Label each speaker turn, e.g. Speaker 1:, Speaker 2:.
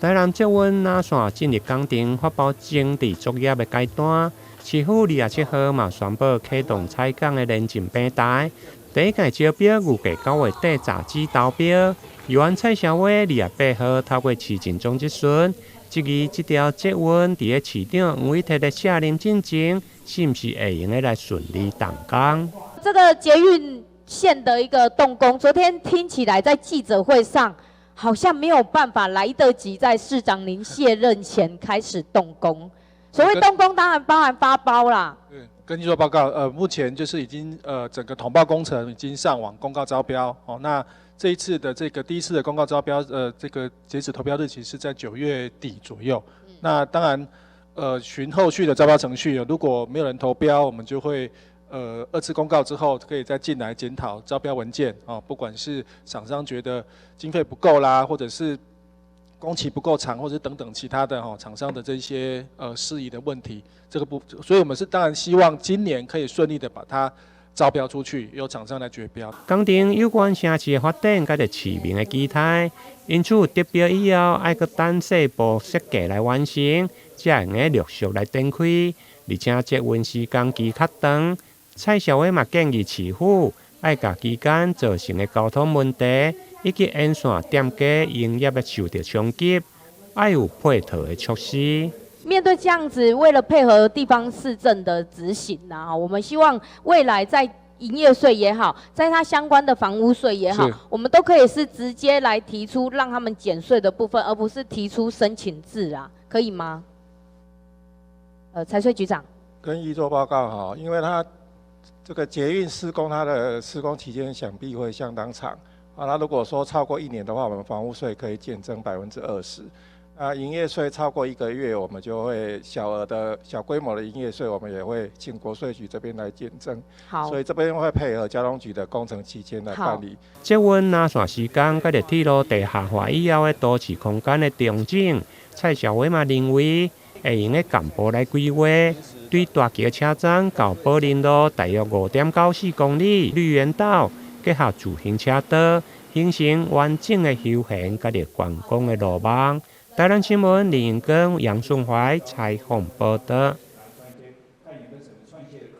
Speaker 1: 台南捷運藍線進入工程發包徵地作業的階段，市府27號嘛宣布啟動採港的聯進平台，第一屆招標預計9月底截止投標。議員蔡蕭偉28號透過市政總質詢，質疑這條捷運佇咧市長黃偉哲的卸任進前，是毋是會用得來順利動工？
Speaker 2: 這個捷運線的一個動工，昨天聽起來在記者會上，好像沒有辦法來得及在市長您卸任前開始動工。所謂動工，當然包含發包啦。
Speaker 3: 對，跟議座報告，目前就是已經整個統包工程已經上網公告招標。哦，那這一次的這個第一次的公告招標，這個截止投標日期是在9月底左右。那當然，循後續的招標程序，如果沒有人投標，我們就會二次公告之後，可以再進來檢討招標文件哦。不管是廠商覺得經費不夠啦，或者是工期不夠長，或者等等其他的哈廠商的這些事宜的問題，這個不，所以我們是當然希望今年可以順利的把它招標出去，由廠商來決標。
Speaker 1: 工程有關城市的發展，佮著市民的期待，因此得標以後，愛閣等細部設計來完成，才會用得陸續來展開。而且捷運施工期較長。蔡蕭偉嘛建議市府愛共期間造成的交通問題，以及沿線店家營業的受著衝擊，愛有配套的措施。
Speaker 2: 面對這樣子，為了配合地方市政的執行啊，我們希望未來在營業稅也好，在它相關的房屋稅也好，我們都可以是直接來提出讓他們減稅的部分，而不是提出申請制啊，可以嗎？財稅局長。
Speaker 4: 跟議座報告哈，因為他這個捷運施工，它的施工期間想必會相當長啊。那如果說超過一年的話，我們房屋稅可以減徵20%。啊，營業稅超過一個月，我們就會小額的小規模的營業稅，我們也會請國稅局這邊來減徵。所以這邊會配合交通局的工程期間來辦理。
Speaker 1: 捷運藍線施工，佮著鐵路地下化以後的都市空間的重整，蔡蕭偉嘛認為會用得同步來規劃，對大橋車站到寶林路大約5.94公里綠園道，結合自行車道，形成完整的休閒佮著觀光的路網。台南新聞林永根、楊順懷採訪報導。